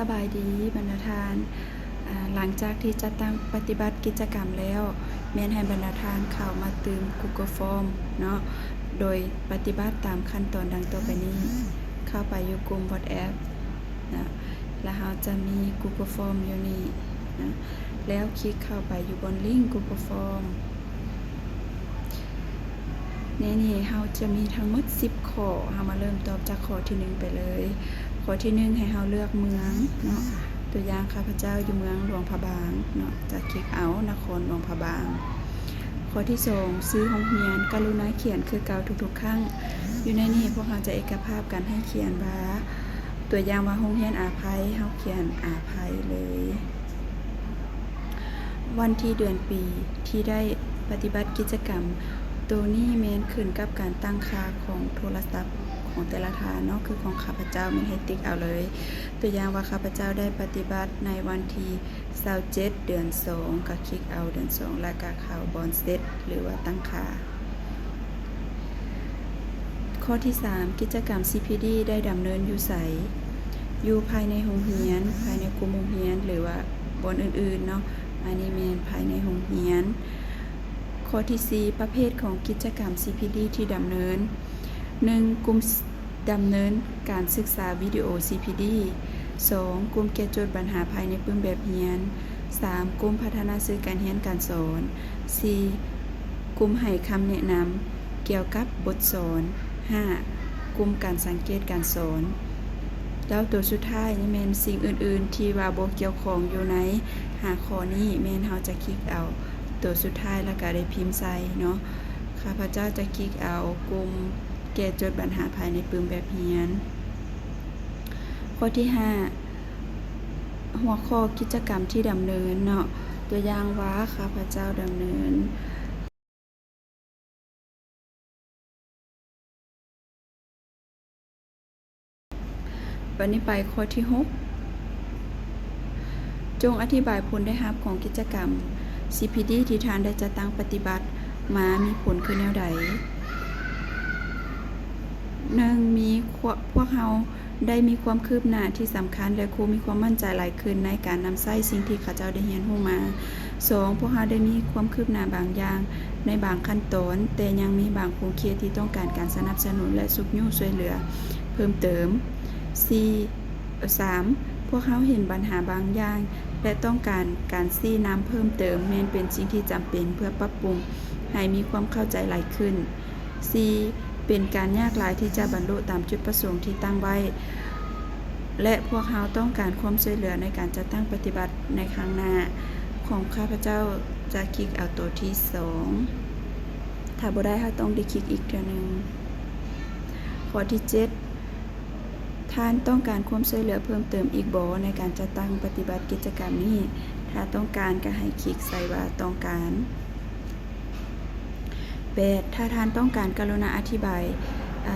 ສະບາຍດີບັນດາທ່ານ. ອາ ຫຼັງຈາກທີ່ຈັດຕັ້ງປະຕິບັດກິດຈະກຳແລ້ວ, ແມ່ນໃຫ້ບັນດາທ່ານເຂົ້າມາຕື່ມ Google Form ເນາະ, ໂດຍປະຕິບັດຕາມຂັ້ນຕອນດັ່ງຕໍ່ໄປນີ້. ເຂົ້າໄປຢູ່ກຸ່ມ WhatsApp ນະ, ແລ້ວເຮົາຈະມີ Google Form ຢູ່ນີ້ນະ, ແລ້ວຄລິກເຂົ້າໄປຢູ່ບ່ອນລິ້ງ Google Form. ໃນນີ້ເຮົາຈະມີທັງໝົດສິບຂໍ້, ເຮົາມາເລີ່ມຕອບຈາກຂໍ້ທີໜຶ່ງໄປເລີຍ. ຂໍ້ທີໜຶ່ງ ໃຫ້ເຮົາເລືອກເມືອງເນາະ, ຕົວຢ່າງ ຂ້າພະເຈົ້າຢູ່ເມືອງຫຼວງພະບາງເນາະ, ຈະຄລິກເອົານະຄອນຫຼວງພະບາງ. ຂໍ້ທີສອງ ຊື່ໂຮງຮຽນ, ກະລຸນາຂຽນຄືເກົ່າທຸກໆຄັ້ງ. ຢູ່ໃນນີ້ພວກເຮົາຈະເອກະພາບກັນໃຫ້ຂຽນວ່າ ຕົວຢ່າງວ່າໂຮງຮຽນອາໄພ, ເຮົາຂຽນອາໄພເລີຍ. ວັນທີເດືອນປີທີ່ໄດ້ປະຕິບັດກິດຈະກຳ, ໂຕນີ້ແມ່ນຂຶ້ນກັບການຕັ້ງຄ່າຂອງໂທລະສັບຂອງແຕ່ລະທ່ານເນາະ, ຄືຂອງຂ້າພະເຈົ້າແມ່ນໃຫ້ຕິກເອົາເລີຍ. ຕົວຢ່າງວ່າຂ້າພະເຈົ້າໄດ້ປະຕິບັດໃນວັນທີຊາວເຈັດ ເດືອນສອງ, ກໍຄລິກເອົາເດືອນສອງ ແລ້ວກໍເຂົ້າບ່ອນເຊັດ ຫຼືວ່າຕັ້ງຄ່າ. ຂໍ້ທີສາມ ກິດຈະກຳ CPD ໄດ້ດຳເນີນຢູ່ໃສ? ຢູ່ພາຍໃນໂຮງຮຽນ, ພາຍໃນກຸ່ມໂຮງຮຽນ ຫຼືວ່າບ່ອນອື່ນໆເນາະ, ອັນນີ້ແມ່ນພາຍໃນໂຮງຮຽນ. ຂໍ້ທີສີ່ ປະເພດຂອງກິດຈະກຳ CPD ທີ່ດຳເນີນ. ໜຶ່ງ ກຸ່ມດຳເນີນການສຶກສາວິດີໂອ CPD. ສອງ ກຸ່ມແກະໂຈດບັນຫາພາຍໃນປຶ້ມແບບຮຽນ. ສາມ ກຸ່ມພັດທະນາສື່ການຮຽນການສອນ. ສີ່ ກຸ່ມໃຫ້ຄຳແນະນຳກ່ຽວກັບບົດສອນ. ຫ້າ ກຸ່ມການສັງເກດການສອນ. ແລ້ວໂຕສຸດທ້າຍນີ້ແມ່ນສິ່ງອື່ນໆທີ່ວ່າບໍ່ກ່ຽວຂ້ອງຢູ່ໃນຫ້າຂໍ້ນີ້, ແມ່ນເຮົາຈະຄລິກເອົາໂຕສຸດທ້າຍ ແລ້ວກະໄດ້ພິມໃສ່ເນາະ. ຂ້າພະເຈົ້າຈະຄລິກເອົາກຸ່ມແກະໂຈດບັນຫາພາຍໃນປຶ້ມແບບຮຽນ. ຂໍ້ທີຫ້າ ຫົວຂໍ້ກິດຈະກຳທີ່ດຳເນີນເນາະ, ຕົວຢ່າງວ່າ ຂ້າພະເຈົ້າດຳເນີນ. ບັດນີ້ໄປຂໍ້ທີຫົກ ຈົ່ງອະທິບາຍຜົນໄດ້ຮັບຂອງກິດຈະກຳ CPD ທີ່ທ່ານໄດ້ຈັດຕັ້ງປະຕິບັດມາມີຜົນຄືແນວໃດ? ໜຶ່ງ ມີ ພວກເຮົາ ໄດ້ມີຄວາມຄືບໜ້າທີ່ສຳຄັນ ແລະ ຄູມີຄວາມໝັ້ນໃຈຫຼາຍຂຶ້ນໃນການນຳໃຊ້ສິ່ງທີ່ເຂົາເຈົ້າໄດ້ຮຽນຮູ້ມາ. ສອງ ພວກເຮົາໄດ້ມີຄວາມຄືບໜ້າບາງຢ່າງໃນບາງຂັ້ນຕອນ, ແຕ່ຍັງມີບາງຂົງເຂດທີ່ຕ້ອງການການສະໜັບສະໜູນ ແລະ ຊຸກຍູ້ຊ່ວຍເຫຼືອເພີ່ມເຕີມ. ສີ່ ສາມ ພວກເຮົາເຫັນບັນຫາບາງຢ່າງ ແລະ ຕ້ອງການການຊີ້ນຳເພີ່ມເຕີມ, ແມ່ນເປັນສິ່ງທີ່ຈຳເປັນເພື່ອປັບປຸງໃຫ້ມີຄວາມເຂົ້າໃຈຫຼາຍຂຶ້ນ. ສີ່ ເປັນການຍາກຫຼາຍທີ່ຈະບັນລຸຕາມຈຸດປະສົງທີ່ຕັ້ງໄວ້ ແລະ ພວກເຮົາຕ້ອງການຄວາມຊ່ວຍເຫຼືອໃນການຈັດຕັ້ງປະຕິບັດໃນຄັ້ງໜ້າ. ຂອງຂ້າພະເຈົ້າຈະຄລິກເອົາໂຕທີສອງ. ຖ້າບໍ່ໄດ້ ເຮົາຕ້ອງໄດ້ຄລິກອີກເທື່ອໜຶ່ງ. ຂໍ້ທີເຈັດ ທ່ານຕ້ອງການຄວາມຊ່ວຍເຫຼືອເພີ່ມເຕີມອີກບໍ່ໃນການຈັດຕັ້ງປະຕິບັດກິດຈະກຳນີ້? ຖ້າຕ້ອງການ ກໍໃຫ້ຄລິກໃສ່ວ່າຕ້ອງການ. ແປດ ຖ້າທ່ານຕ້ອງການ ກະລຸນາອະທິບາຍ ເອີ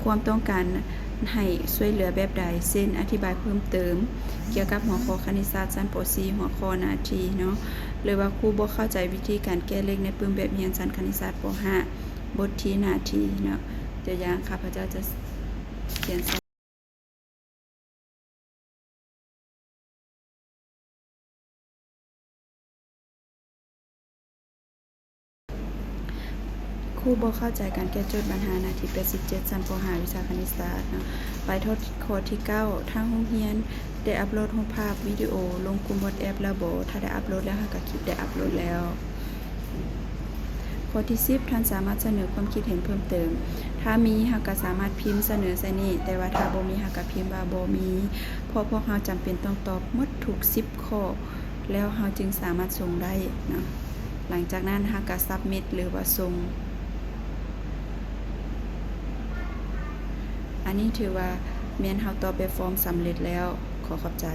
ຄວາມຕ້ອງການໃຫ້ຊ່ວຍເຫຼືອແບບໃດ ເຊັ່ນ ອະທິບາຍເພີ່ມເຕີມກ່ຽວກັບຫົວຂໍ້ຄະນິດສາດຊັ້ນ ປໍສີ່ ຫົວຂໍ້ໜ້າທີ່ເນາະ ຫຼືວ່າຄູບໍ່ເຂົ້າໃຈວິທີການແກ້ເລກໃນປຶ້ມແບບຮຽນຊັ້ນຄະນິດສາດ ປໍຫ້າ ບົດທີໜ້າທີ່ເນາະ. ຕົວຢ່າງ ຂ້າພະເຈົ້າຈະຂຽນໃສ່ ຄູບໍ່ເຂົ້າໃຈການແກ້ໂຈດບັນຫາໜ້າທີ່ ແປດສິບເຈັດ ຊັ້ນ ປໍຫ້າ ວິຊາຄະນິດສາດເນາະ. ໄປຕໍ່ຂໍ້ທີເກົ້າ ທາງໂຮງຮຽນໄດ້ອັບໂຫຼດຮູບພາບ, ວິດີໂອ ລົງກຸ່ມ WhatsApp ແລ້ວບໍ່? ຖ້າໄດ້ອັບໂຫຼດແລ້ວ ເຮົາກໍຄລິກໄດ້ອັບໂຫຼດແລ້ວ. ຂໍ້ທີສິບ ທ່ານສາມາດສະເໜີຄວາມຄິດເຫັນເພີ່ມເຕີມ. ຖ້າມີ ເຮົາກໍສາມາດພິມສະເໜີໃສ່ນີ້, ແຕ່ວ່າຖ້າບໍ່ມີ ເຮົາກໍພິມວ່າບໍ່ມີ, ເພາະພວກເຮົາຈຳເປັນຕ້ອງຕອບໝົດທຸກສິບຂໍ້ ແລ້ວເຮົາຈຶ່ງສາມາດສົ່ງໄດ້ເນາະ. ຫຼັງຈາກນັ້ນ ເຮົາກໍ submit ຫຼືວ່າສົ່ງ. ອັນນີ້ຖືວ່າແມ່ນເຮົາຕອບແບບຟອມສຳເລັດແລ້ວ. ຂໍຂອບໃຈ.